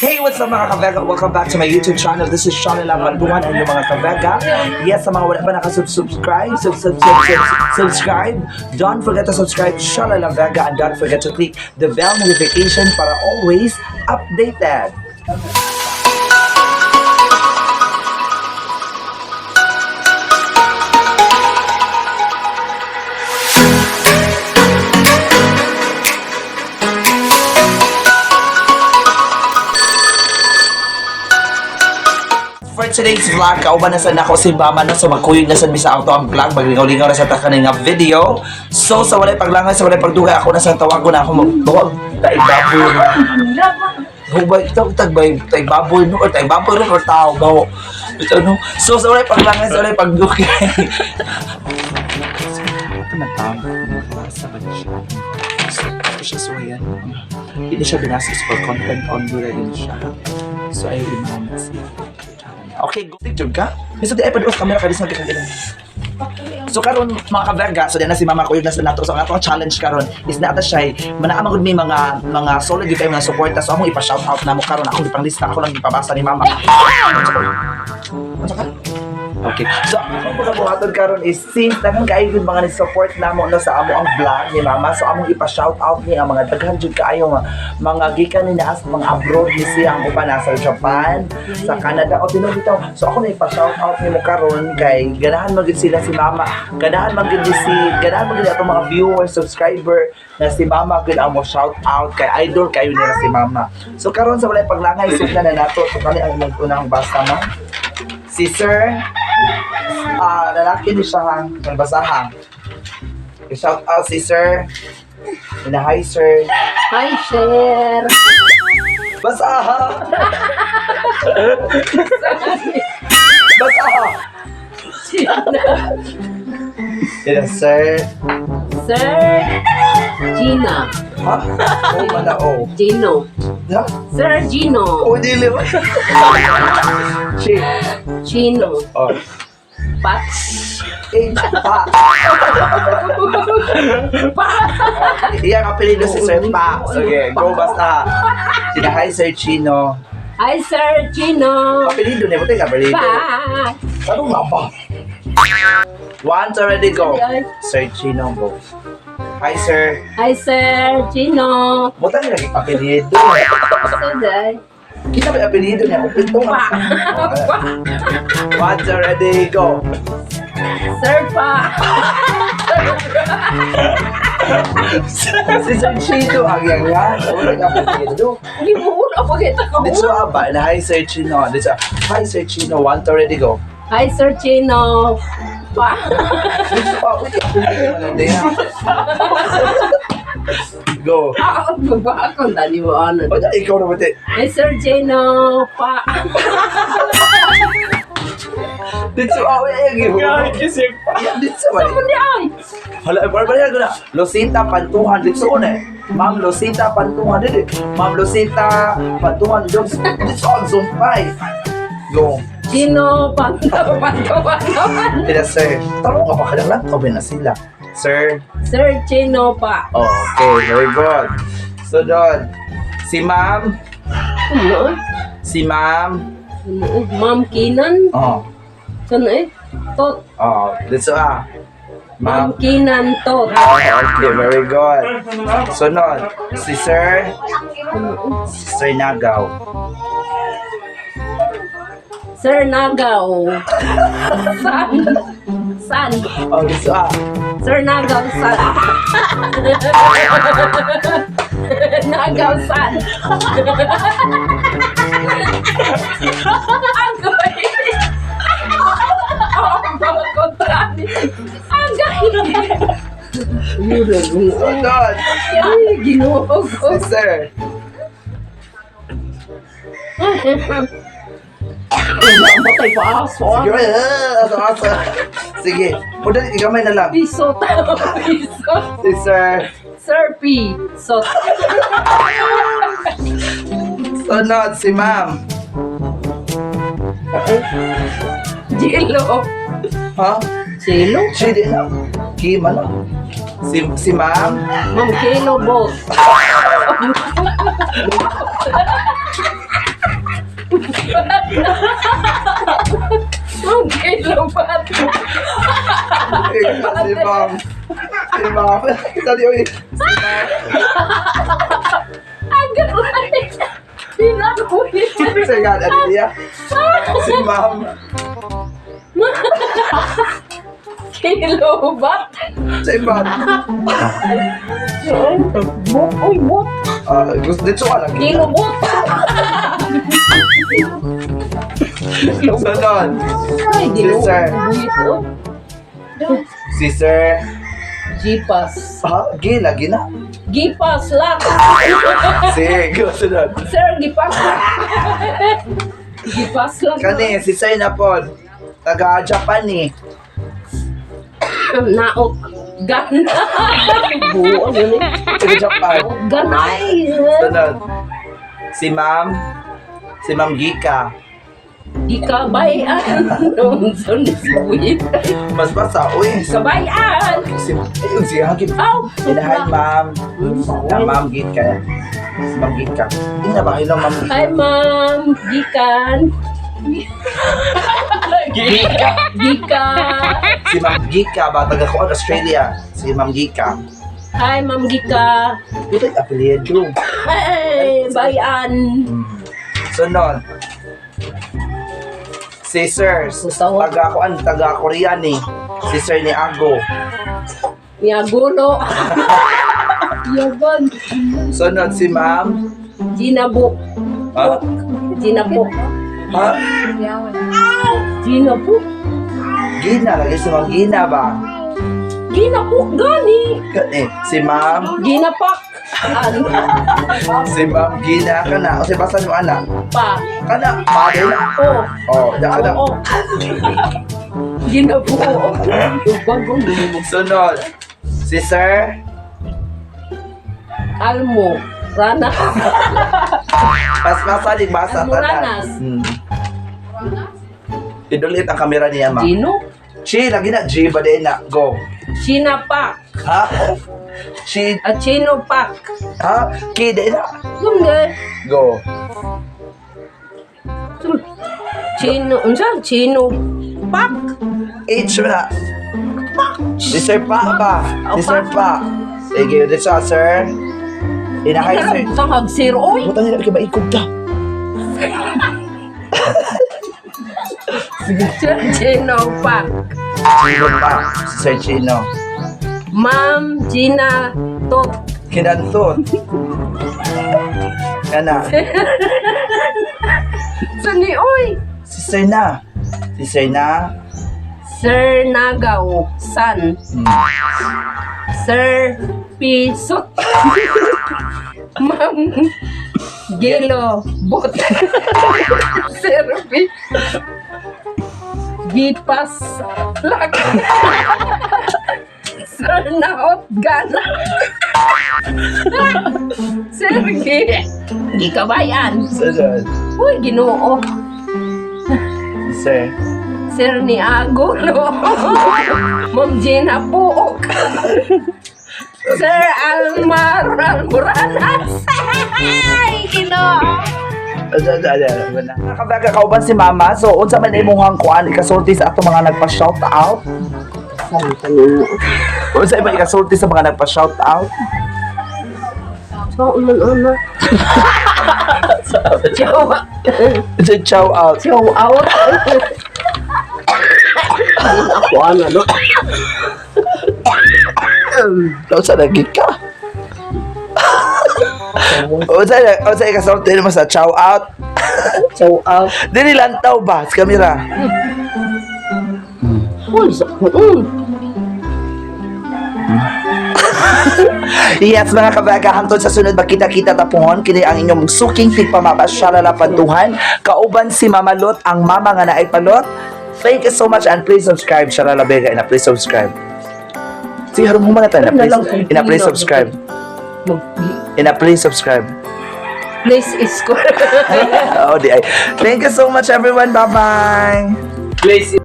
Hey, what's up, mga ka-Vega? Welcome back to my YouTube channel. This is Sean Lapanduan and yung mga ka-Vega. Yes, sa mga wala pa nakasubscribe, sub sub sub sub subscribe. Don't forget to subscribe Sean La Vega and don't forget to click the bell notification para always updated. For today's vlog, kauban na sa nako si Mama na, so magkuyog na sa mi sa auto ang vlog, maglingaw-lingaw na sa taka nga video. So sa walay paglangay, sa walay pagdugay, ako na sa tawagon na ako magtawag tay baboy. Hubay ito, tagbay, tay baboy no, or tay baboy no, or tao, bawo. Ito no. So sa walay paglangay, sa walay pagdugay. Ito na tao, nasa ba siya? Ito siya suwayan. Hindi siya binasa for content only na din siya. So ay imahan na siya. Okay, go. Picture ka? Bisa di ay padus camera ka disang kita. So karon, mga ka-Vega, so di na si Mama ko yung nasa nato. So ang atong challenge karon is na ata siya manaama gud mi mga solid gyud kayo mga suporta. So among ipa-shout out namo karon, akong ipanglista, ako lang ipabasa ni Mama. Unsa ka? Okay. So, ang pagkabuhaton karon is since daghan kaayo gyud mga ni-support namo no sa amo ang vlog ni Mama. So among ipa-shout out ni ang mga daghan jud kaayo nga mga gikan ni naa sa mga abroad ni siya, ang uban nasa Japan, sa Canada o tinuod bitaw. So ako na ipa-shout out nimo karon kay ganahan man gyud sila si Mama. Ganahan man gyud ni si ganahan man gyud atong mga viewers, subscriber na si Mama gyud ang mo shout out kay idol kayo nila si Mama. So karon sa walay paglangay, sugdan na nato. So kani ang imong unang basa mo. Si Sir, lalaki ni siya hang, basahan. I-shout out si Sir. Ina, hi sir. Hi, sir. Basaha! Basaha! Ina, sir. Sir Gina. Ha? Oh, mana oh. Gino. Ha? Sir Gino. Oh, dili mo. Chi. Chino. Oh. Pats. Eh, pa. Pa. Iya ang apelido si Sir Pa. Sige, go basta. Sina, hi Sir Chino. Hi, Sir Gino. Apelido niya, buti ka apelido. Pa. Ano nga ba? One, two, ready, go. Sir Chino, go. Hi, sir. Hi, Sir Gino. Buta niya lagi apelido. Suday. Kita ba yung apelido niya? Kung pito nga. Pa. Pa. One, two, ready, go. Sir Pa. Si Sir Chino, ang yan yan. Wala ka apelido. Hindi mo una pagkita ko. Dito ba? Na, hi, Sir Chino. Dito. Hi, Sir Chino. One, two, ready, go. Hi, Sir Chino. Pa. Dito pa. Uy, apelido mo lang din. Go. Ah, baba ako. Dali mo ano. O, ikaw na buti. Hi, Sir Gino. Pa. Dito, ah, uy, ay, ay, ay. Dito, ba? Hindi ay. Hala, eh, balik ko na. Losita Pantuhan dito ko na eh. Ma'am Losita Pantuhan dito. Ma'am Losita Pantuhan dito. Dito ang zumpay. Go. Gino, panto, panto, panto. Tila sir. Tarong ka pa ka lang. Tabi na sila. Sir. Sir Chino pa. Okay, very good. So doon. Si ma'am. Ano? Si ma'am. Ano? Ma'am Kinan? Oh. Saan eh? Tot. Oh, dito ah. Ma'am Ma'am. Kinan Tot. Oh, okay, very good. Sunod, si Sir, si Sir Nagaw. Sir Nagaw. San? San? Oh, dito ah. Sir Nagaw San. Nagaw San. Agoy. Oh, kontrani. Agay. Sunod, Ay, ginoo ko. si Sir. Patay pa aso. Sige, asa, asa. Sige, o dali, igamay na lang. Piso tayo, piso. Si Sir. Sir P. So, Sunod, si Ma'am. Jilo. Ha? Jilo? Chidi na. Kim, ano? Si Ma'am. Ma'am Kilo Boss. Ma'am Gilobat. Si ma'am. Si ma'am. Dali, oy. Agaray. Pinakulit. Sige, ano niya? Si ma'am. Kilobat. Si ma'am. Bot. Uy, bot. Ah, gusto dito ka lang. Kilobot. Sunod. Ay, Si sir. Buhit, oh. Si sir. Gipas. Ha? Gila, gila. Gipas lang. Sige, sunod. Sir, gipas lang. Gipas lang. Kani, si sir na po. Taga Japan eh. Naot. Gana. Buo, ano yun eh. Taga Japan. Ganay. Sunod. Si ma'am. Si ma'am Gika. Gikabayan. Noon sulit. Mas basa, uy. Kabayan. Si, ayun, si Hagit. Aw! Inahan, ma'am. Na, ma'am Gika. Si ma'am Gika. Ina ba? Hello, ma'am Gika. Hi, ma'am. Gikan. Gika. Gika. Si ma'am Gika ba? Taga koon, Australia. Si ma'am Gika. Hi, ma'am Gika. Ito yung apelyido. Ay, bayan. Sunod. Si Sir. Susawa. Taga koon, taga Korean eh. Si Sir ni Ago. Niagulo. Yaban. Sunod si ma'am. Ginabok. Ha? Ginabok. Ha? Ginabok. Gina. Lagi si ma'am Gina ba? Ginabok gani. Eh, si ma'am. Ginapak. Ano Si ma'am Gina ka na. O si basta mo anak. pa? Kana. Pare na. Oh. Oh, da ka na. Oo. Ginabok. Bagong Sunod. Si Sir. Almo. Rana. Paspasalig basa tanan. Muranas. Idulit ang kamera niya, ma'am. Gino. Chi, lagi na. G ba din na? Go. Chinapak. Ha? Chi, At Chinopak. ha? Ki, din na. Yung Go. Chino, unsa? Chino. Pak. H ba na? Si Sir Pa ba? Si Sir Pa. Sige, dito sa sir. Inahay, sir. Sa hag zero oy. Butang nila, kay maikog ta. Sir Chino Pak. Chino pa. Si Sir Chino. Ma'am Gina Tot. Kinantot. Kana. Sani oy. Si Sir na. Si Sir na. Sir Nagaw San. Sir Pisot. Ma'am Gelo Bot. Sir P. Gipas Lak. Sir Naot Gana. Sir G. Gikabayan. Sunod. Uy, Ginoo. Si Sir. Sir ni Agulo. Ma'am Gina Puok. Sir Almar Almoranas. Ay, Ginoo. Nakabaga kauban si mama. So unsa man imong hangkuan ikasulti sa ato mga nagpa-shout out? Unsa man ikasulti sa mga nagpa-shout out? So, man, ano? Chow, Sa chow out. chow out. Ako, ano, no? Unsa lagi ka? Unsa unsa ikasulti mo sa chow out? Chow out. Dili lantaw ba sa kamera? Uy, sa. Yes, mga kabaga, hangtod sa sunod magkita-kita tapuhon kini ang inyong suking tigpamaba Shalala Pantuhan. Kauban si Mama Lot, ang mama nga naay palot. Thank you so much and please subscribe Shalala Vega ina please subscribe. Sige, harum humana tayo na Ano lang please. kung Ina please pila, subscribe. Ina please subscribe. Please score. Oh, di ay. Thank you so much, everyone. Bye-bye. Please.